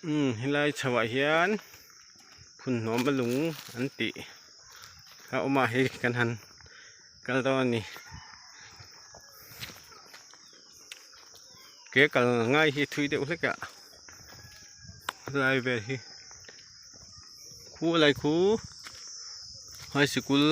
Umm helai chho ah hian phun hnawm a lung an tih a awm a hei kan han kal dawn a ni ke kal ngai hi thui deuh hlek a helai vel hi khu lai khu high sikul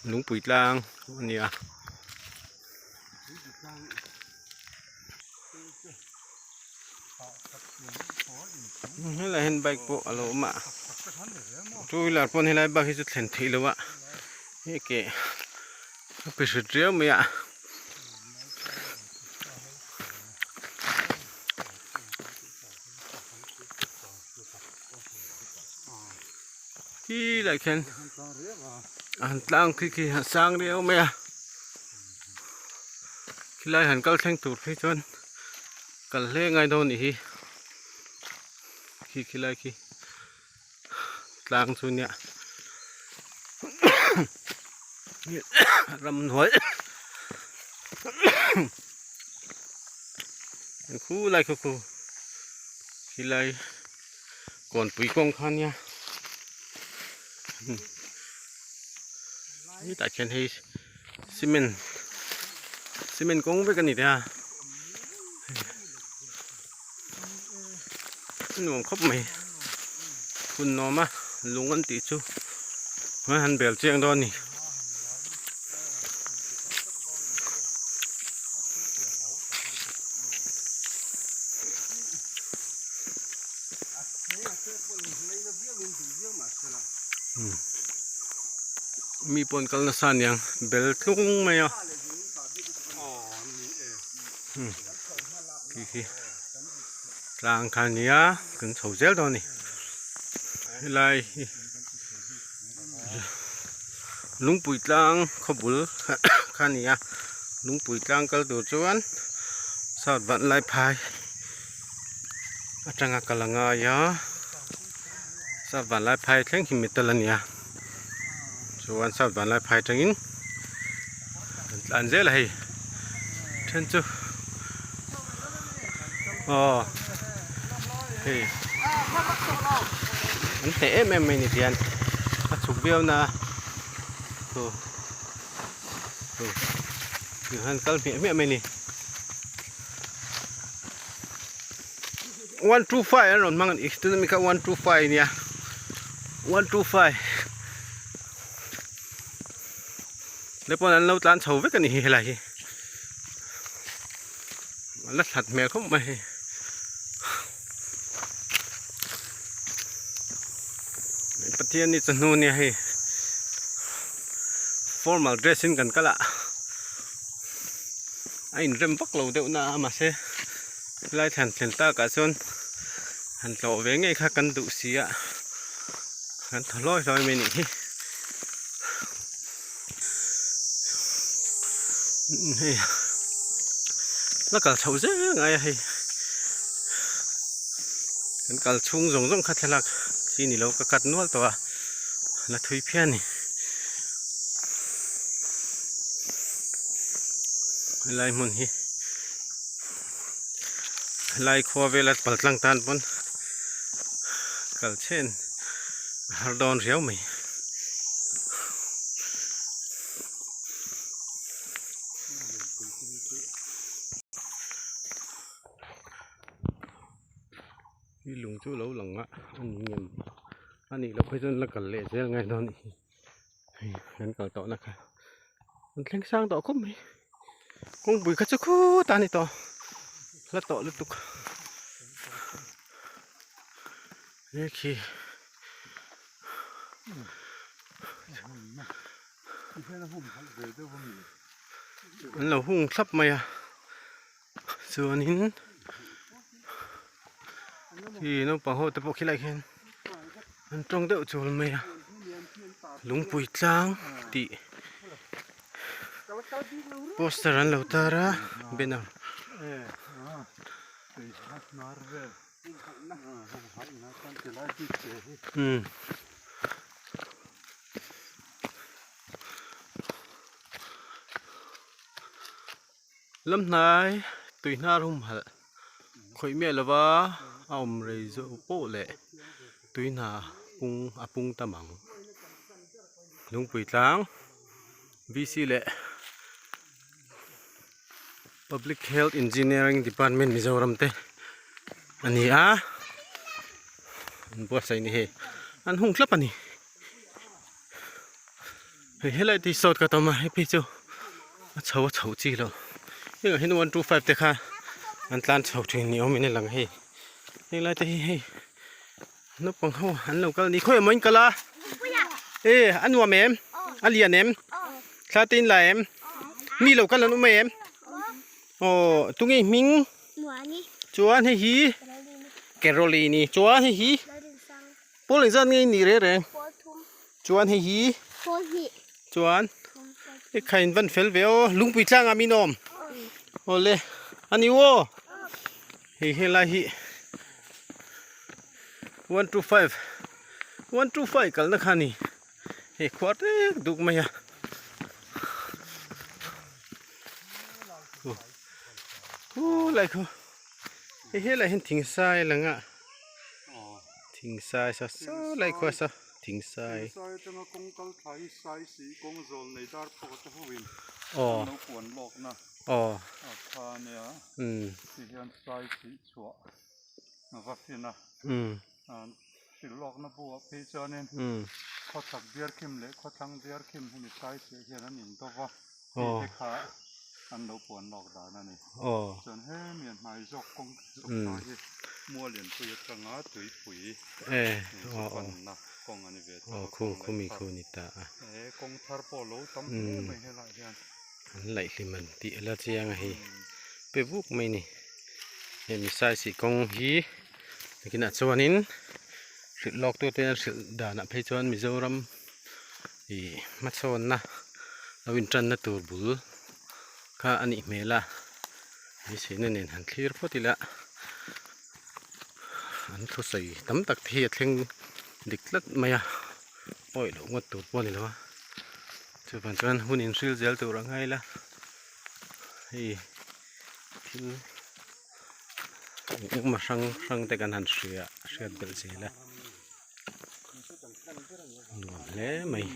lungpui tlang a ni a. Helai hian bike pawh a lo awm a two wheeler pawn helai bike hi chu thlen theih loh a hei ke a pe hret riau mai a. Khi lai khian an tlang khi khi a sang riau mai a khilai han kal thleng tur phei chuan kal hle ngai dawn anih hi khi khilai khi tlang chu nia ramhnuai khulai khu khu khilai kawnpui kawng kha nia hetah khian hei cement cement kawng vek a ni thei a nuam khawp mai hun nuam a lung an tih chu han bel chiang dawn a ni. Mi pawh an kal nasa aniang bel tlung mai a khi khi tlang kha a nia kan chho zel dawn a ni helai hi lungpui tlang khawbul kha a ni a lungpui tlang kal tur chuan south vanlaiphai. Atanga kal a ngai a south vanlaiphai thleng hi metal a ni a chuan south vanlaiphai atangin an tlan zel a hei then chu aw hei an hneh em em mai ni tihian a chhuk viau na a aw aw an kal hmiah hmiah mai a ni. 125 an rawn hmang a ni tuna mi kha 125 ania 125 te pawn an lo tlan chho vek a ni hi helai hi a la that hmel khawp mai hei Pathian ni chawhnu ania hei formal dress in kan kal a. A inrem vak lo deuh na a mahse helai thlan thlen takah chuan han tlawh ve ngei kha kan duh si a kan thaw hlawi hlawi mai a nih hi hei la kal chhoh zel ngai a hei kan kal chhung zawng zawng kha thlalak chi ni lo ka cut nual tawh a la thui phian a ni. Helai hmun hi helai khua vela pal tlang tan pawn kal chen a har dawn riau mai. Hi lung chu lo lang a a ni ngem a nih loh phei chuan la kal leh zel ngai dawn a nih hi. Hei kan kal tawh na kha an thleng sang tawh khawp mai kawngpui kha chu khutah a ni tawh hla tawh lutuk he khi an lo hung thlap mai a chuanin khi naupang ho te pawh khilai khian an tawng deuh chul mai a lungpui tlang tih poster an lo tar a banner. Lam hnai tui hnar humhalh. Khawih miah lova a awm rei zawh pawh leh tui hna pung a pung tam ang. Lungpui tlang VC leh Public Health Engineering Department Mizoram te a ni a, an buatsaih ni hei an hung thlap a ni. Hei helai te hi sawt ka tam a hei phei chu a chho a chhoh chi loh hengah hian one two five te kha an tlan chho thin ni awmin a lang a hei henglai te hi hei naupang ho an lo kal a ni khawi emaw in kal a e a nuam em a lian em thla te in la em mi lo kal an awm em aw tunge hming chuan hei hi Caroline chuan hei hi Pawl engzat nge i nih reng reng? Chuan hei hi? Chuan i kha in van fel ve aw lungpui tlangah min awm awle a ni aw hei helai hi 125 125 kalna kha a ni hei khuar rek duk mai a khulai khu hei helai hian thingsai a lang a. Thingsai sa saw lai khua sa thingsai. Thingsai atanga kawng kal thla hi sai si kawng zawl nei dar phawk te ho in Aw. an lo puan lawk na Aw. a kha ania Umm. ti hian sai si chhuah a va fin a. Umm. An hrilh lawk na bu ah phei chuanin Umm. khawchhak biarkhim leh khawthlang biarkhim hemi sai siah hian an in do va. Aw. Hei te kha an lo puan lawk dan a ni. Aw. Chuan hemi a hnai zawk kawng chhuk ta hi Mualianpui atanga tuipui chu panna kawng a ni ve tawh a. Aw khu khu mi khu ni ta a. E kawng thar pawh lo tam hle mai helaiah hian. An laihhlim an tih a la chiang a hei pe vuk mai a ni. Hemi saisih kawng hi nakinah chuanin hrilh lawk tute an hrilh danah phei chuan Mizoram ih hmachhawnna lo intanna tur bul kha a nih hmel a beiseina nen han thlir phawt ila an thusawi tam tak te hi a thleng dik tlat mai a awih loh ngawt tur pawh a ni lo a chuvang chuan hun inhril zel tur a ngai la hei thil engemaw hrang hrang te kan han hria hriat belh zel a. Nuam hle mai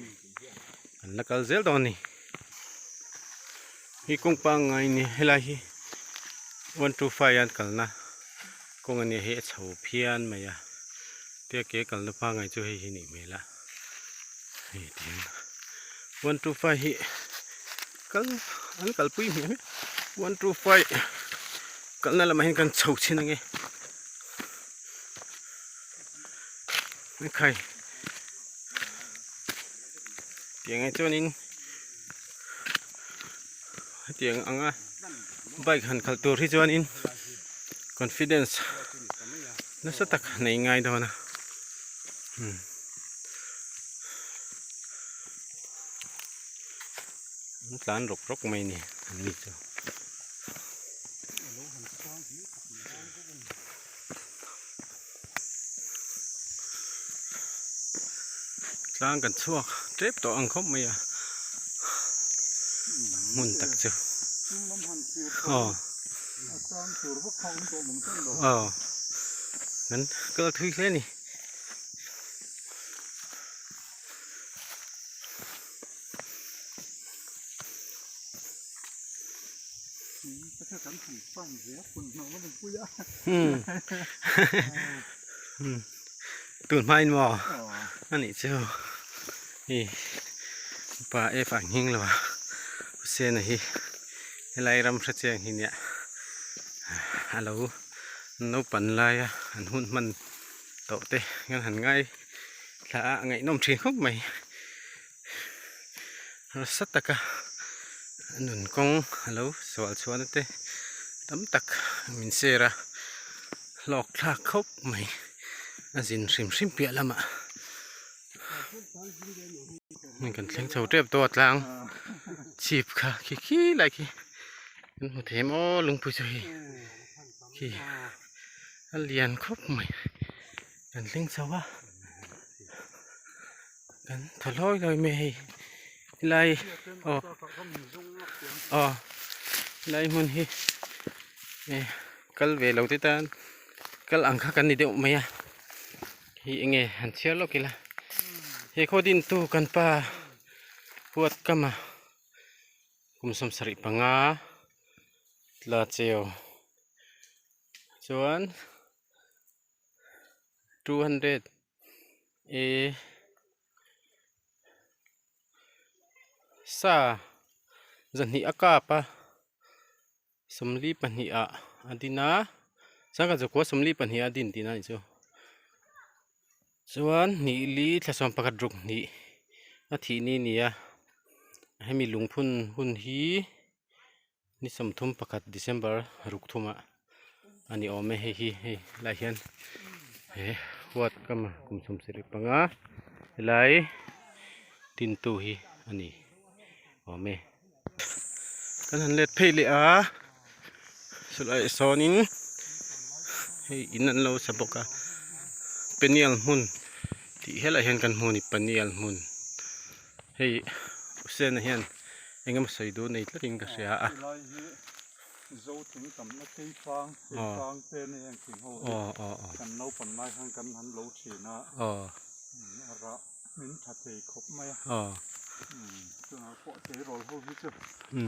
an la kal zel dawn a ni hi kawng pangngai ni helai hi 125 an kalna kawng a nia hei a chho phian mai a tia ke kalna pangngai chu hei hi a nih hmel a hei tihian 125 hi kal an kalpui hmiah hmiah 125 kalna lamah hian kan chho chhin ange. Khai tiang ah chuanin hetiang anga bike han khalh tur hi chuanin confidence nasa tak nei ngai dawn a an tlan rawk rawk mai a ni an ni chu. Tlang kan chhuak tep tawh ang khawp mai a hmun tak chu aw aw kan kal thui hle a ni. Tun hmain maw a nih chu hei pa F a nghing lo a Hussein-a hi helai ram hre chiang hi nia a lo naupan laia an hun hman tawh te kan han ngai thla a a ngaihnawm thin khawp mai. Nasa taka nun kawng a lo sual chhuahna te tam tak min share a hlawk thlak khawp mai a zin hrim hrim piah lamah hei kan thleng chho tep tawh a tlang chhip kha khi khi lai khi kan hmu thei maw lungpui chu hei khi a lian khawp mai kan thleng chho a. Kan thaw hlawi hlawi mai hei helai aw aw helai hmun hi eh. Kal ve lo te tan kal ang kha kan ni deuh mai a hi enge han chhiar lawk ila he khaw din tu kan pa huat kama kum 75 tla cheu chuan 200 e sa zahnih a kap a. 42 ah a din a sangha chu khua 42 ah a din tihna a nih chu chuan hnih li thla 11 ruk hnih a thih ni a ni a hemi lungphun hun hi ni 31 December ruk thum ah a ni awm e hei hi hei helaiah hian he huat kam kum 75 helai tintu hi a ni awm e. Kan han let phei leh a chulai sawnin hei in an lo sa bawk a peniel hmun tih helaiah hian kan hmu a ni peniel hmun hei Hussein-a hian eng emaw sawi duh nei tlatin ka hria a. Aw. Chungah pawh tleirawl ho hi chu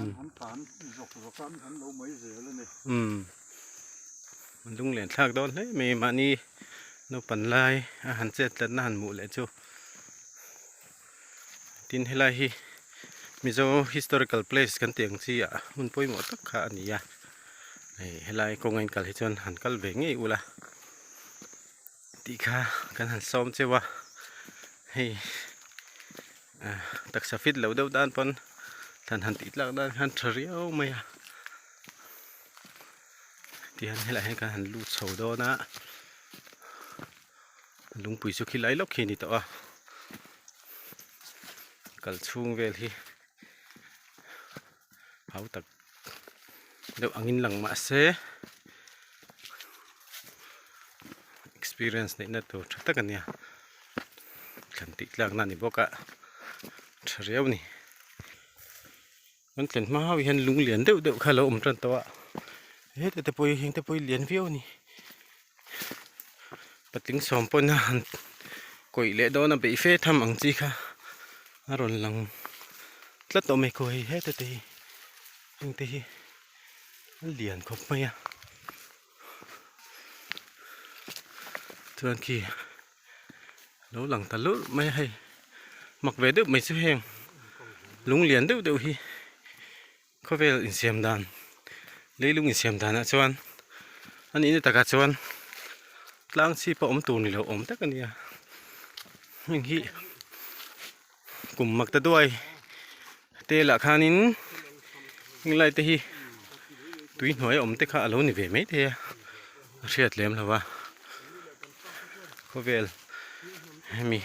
an han tan zawk zawk a, an han lo mai zel a ni. Umm lunglen thlak dawn hle mai mahni naupan lai a han chet tlatna han hmuh leh chu tin helai hi Mizo historical place kan tih ang chi ah hmun pawimawh tak kha a ni a hei helai kawng a inkal hi chuan han kal ve ngei ula tih kha kan han sawm cheu a hei ah taksa fit lo deuh tan pawn thlan han tih tlak dan khan tha riau mai a tihian helaiah hian kan han lut chho dawn a lungpui chu khilai lawk khi a ni tawh a kal chhung vel hi hau tak deuh angin lang mah se experience neihna tur tha tak a nia thlan tih tlakna a ni bawk a tha riau a ni kan thlen hma ho hian lung lian deuh deuh kha a lo awm tan tawh a heta te pawh hi heng te pawh hi lian viau a ni patling sawm pawhin a han kawih leh dawn a beih fe tham ang chi kha a rawn lang tlat tawh mai khaw hei heta te hi heng te hi a lian khawp mai a chuan khi lo lang ta lurh mai a hei mak ve deuh mai chu heng lung lian deuh deuh hi khawvel insiam dan leilung insiam danah chuan a nihna takah chuan tlang chhip a awm tur ni lo awm tak a nia heng hi kum mak ta duai te lah khanin heng lai te hi tui hnuai a awm te kha a lo ni ve mai thei a a hriat lem lo va khawvel hemi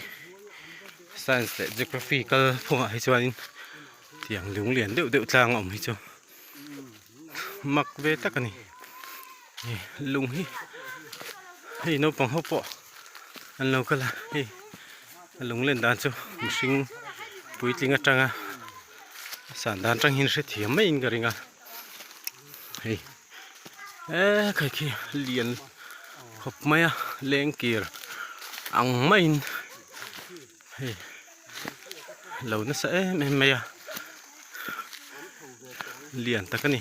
science leh geography kal phungah hi chuanin. Tiang lung lian deuh deuh tlang a awm hi chu mak ve tak a ni hei lung hi hei naupang ho pawh an lo kal a hei a lung len dan chu mihring puitling atanga a san dan atang hian hrethiam maiin ka ring a hei eee khai khi lian khawp mai a lengkir ang maiin. Hei lo nasa em em mai a lian tak a ni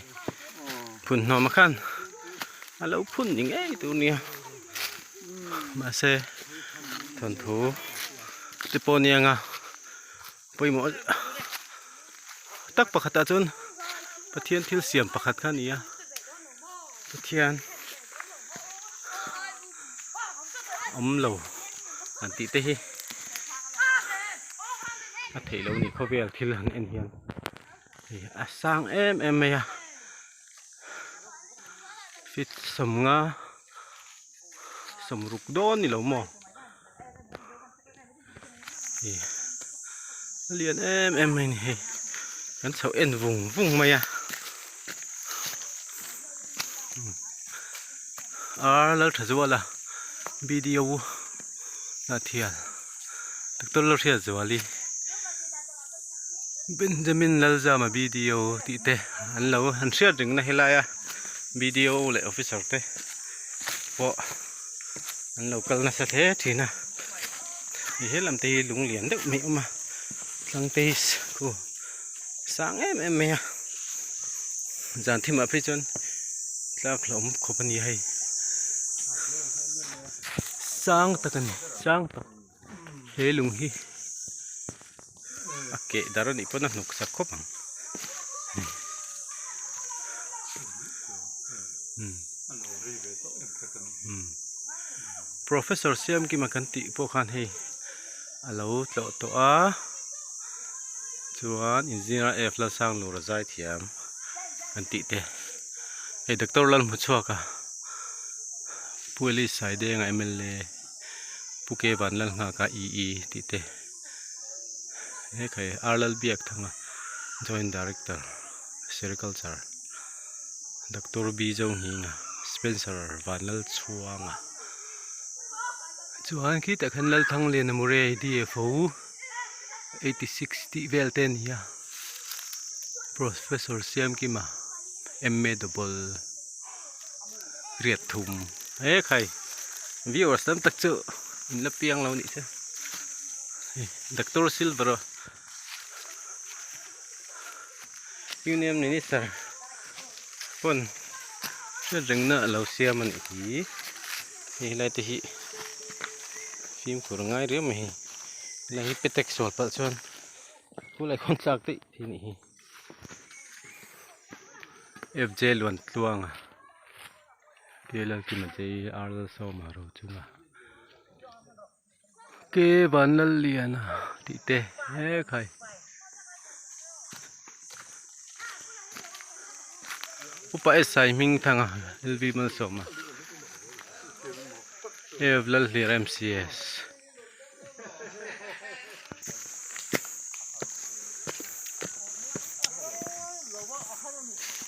phun hnawm ah khan a lo phun ni ngei tur a nia mahse thawnthu te pawh a nia pawimawh tak pakhat ah chuan Pathian thil siam pakhat kha a ni a Pathian awm lo han tih te hi a theih loh a ni khawvel thil han en hian hei a sang em em mai a feet 50 60 dawn ni lo maw hei a lian em em mai a ni hei kan chhoh en vung vung mai a ar Lalthazuala B_D_O Hnathial Doctor Lalhriatzuali Benjamin Lalzama B_D_O tih te an lo han hriat reng na helai a. BDO leh officer te pawh an lo kal nasa hle thin a hei he lam te hi lung lian deuh mai a awm a tlang te hi khu sang em em mai a zan thim ah phei chuan tlak hlauhawm khawp a ni a hei sang tak a ni sang tak he lung hi a keh dar anih pawn a hnawk sak khawp ang professor Siamkima kan tih pawh khan hei a lo tlawh tawh a chuan engineer F Lalsanglura zai thiam kan tih te hei doctor Lalhmuchhuaka Pu Ellis Saidenga mla Pu K Vanlalnghaka EE tih te he khai R Lalbiakthanga Joint Director Sericulture Doctor B Zohninga Spencer Vanlalchhuanga chuan khitah khan Lalthangliana Murray DFO 86 tih vel te a ni a Professor Siamkima MA double riat thum he khai viewers tam tak chu in la piang lo nih chu hei doctor silver aw union minister pawn hriat reng na alo siam a nih hi hei helai te hi fimkhur a ngai riau mai hei helai hi petek sual palh chuan khulai khawn tlak daih thei a nih hi. F J Luantluanga K Lalkima J R Lalsawma Rochunga K Vanlalliana tih te he khai Upa S Sai Hmingthanga L V Malsawma F Lalhlir M C S.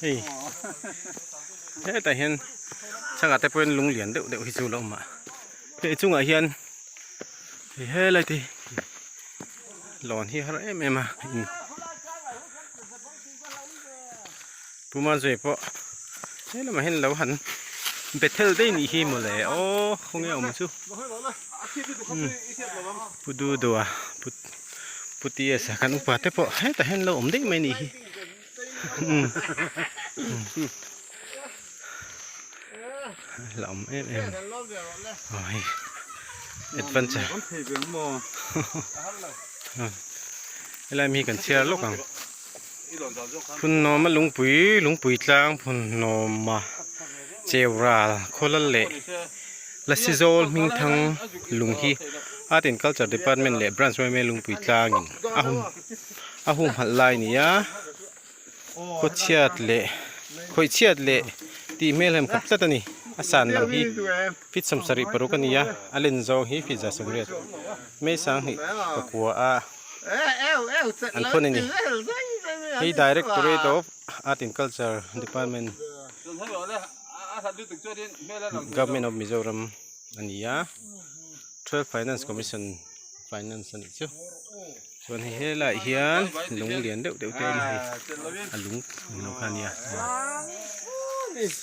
Hei hetah hian chhakah te pawhin lung lian deuh deuh hi chu a lo awm a hei chungah hian hei helai te hi lawn hi a har em em a Puma zui pawh he lamah hian lo han Bethel daih nih hi mawle aw khawnge awm chu Pu Dudua Pu TS a kan upa te pawh hetah hian lo awm daih mai nih hi la awm em em aw hei adventure helai mi hi kan chhiar lawk ang. Phunhnawma lungpui lungpui tlang phunhnawma cheu ral khawlal leh Lasizawl hmingthang lung hi Art and Culture Department leh Branch yma lungpui tlangin a hum a humhalh lai a ni a khawchhiat leh khawihchhiat leh tih hmelhem khat tlat a ni a san lam hi feet 76 a ni a a len zawng hi feet 180 May 2000 pakua a. An phun a ni. Hei Directorate of Art and Culture Department Government of Mizoram a ni a. 12 Finance Commission Finance a nih chu. Chuan hei helaiah hian lung lian deuh deuh te a awm a hei. A lung lo kha a nia.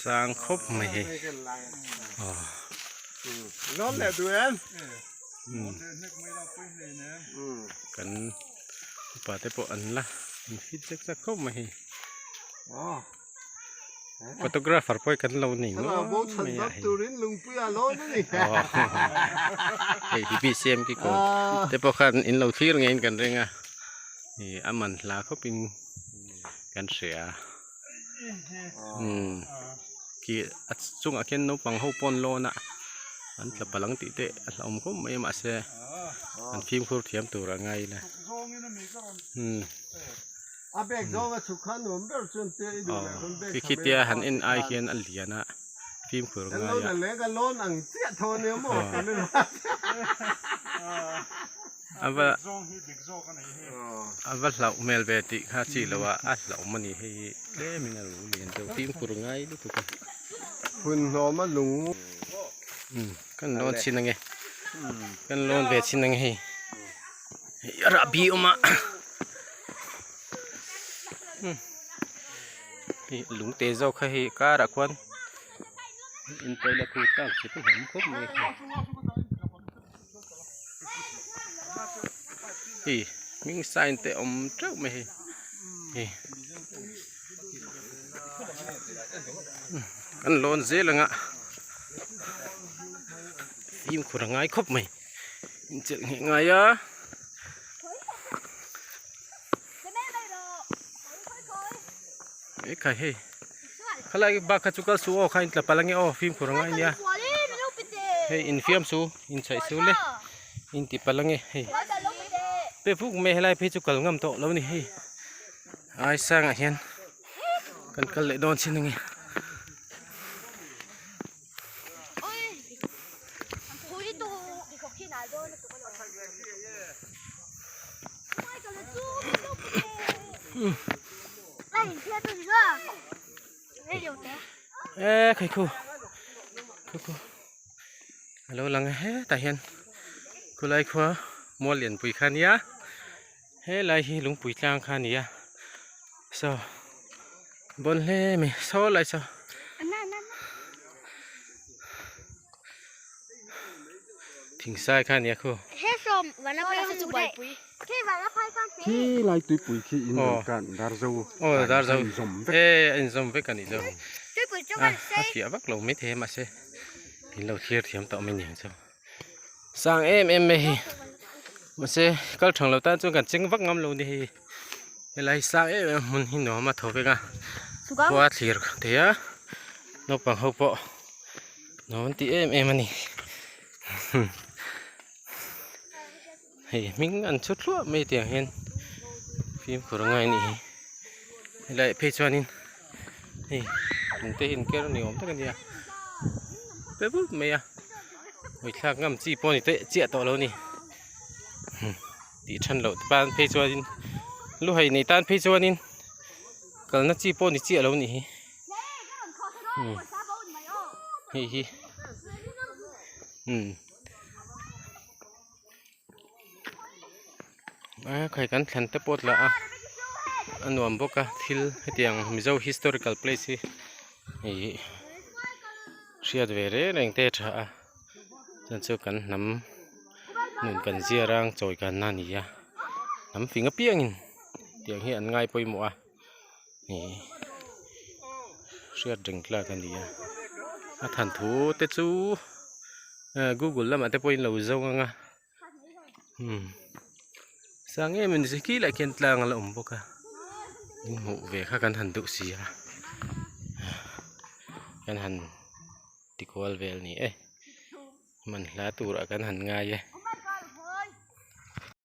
Sang khawp mai hei. Aw. Kan upa te pawh an la an fit zek zek khawp mai hei photographer pawh hi kan lo nei nual mai a hei hei hi bcm ki kawn te pawh khan in lo thlir ngeiin kan ring a ih a man hla khawpin kan hria umm. Khi a chungah khian naupang ho pawn lawn a an tla palh ang tih te a hlauhawm khawp mai a mahse an fimkhur thiam tur a ngai ila umm aw khi tia han en ai hian a lian a fimkhur a ngai a aw a va a va hlauh hmel ve tih kha chi lo a a hlauhawm a ni hei hi. Tlemin a lo lian deuh fimkhur ngai lutuk a. Hun hlawm a lung. Umm kan lawn chhin ange kan lawn ve chhin ange hei hei a rahbi awm a umm hei lung te zawk kha hei karah khuan. Inpaih la khu tak chi pawh awm khawp mai kha. Hei hming sign te awm teuh mai hei hei kan lawn zel anga fimkhur a ngai khawp mai inchilh ngheh ngai a. Ekhai hei khalai bak kha chu kal suh aw kha in tla palh ange aw fimkhur a ngai nia hei infiam su inchhaih su le in ti palh ange hei pe vuk mai helai phei chu kal ngam tawh lo ni hei ai sangah hian kan kal leh dawn chin ange. E khai khu khu khu alo lang a hetah hian khulai khua mual lianpui kha ania helai hi lungpui tlang kha a ni a saw bawn hle mai saw lai saw thingsai kha a nia khu. Khi lai tuipui khi in rawn kan Darzo aw Darzo e a inzawm vek a nih chu a a fiah vak lo maithei a mahse in lo thlir thiam tawh mai niang chu sang em em mai hi mahse kal thang lo tan chuan kan cheng vak ngam lo ni hei helai hi sang em em hmun hi nuam a thaw vek a khua thlir thei a naupang ho pawh nuam an ti em em a ni. Hei hming an chhu thluah mai tiang hian fimkhur a ngai a nih hi helaiah phei chuanin hei lung te hi an ker ni awm tak a nia pe vut mai a hawi thlak ngam chi pawh a ni teh chiah tawh lo a ni tih than loh tan phei chuanin lu hai nei tan phei chuanin kalna chi pawh a ni chiah lo a nih hi hei hi umm. A khai kan thlan te pawh tla a a nuam bawk a thil hetiang mizo historical place hi ih hriat ve reng reng te a tha a chuan chu kan hnam nun kan zia rang chawi kanna a ni a hnam fing apiangin tiang hi an ngai pawimawh a ih hriat reng tlak a ni a a than thu te chu google lamah te pawhin lo zawng ang a umm sang em em ni khi lai khian tlang a la awm bawk a in hmuh ve kha kan han duh si a kan han ti kual vel a ni e man hla turah kan han ngai e.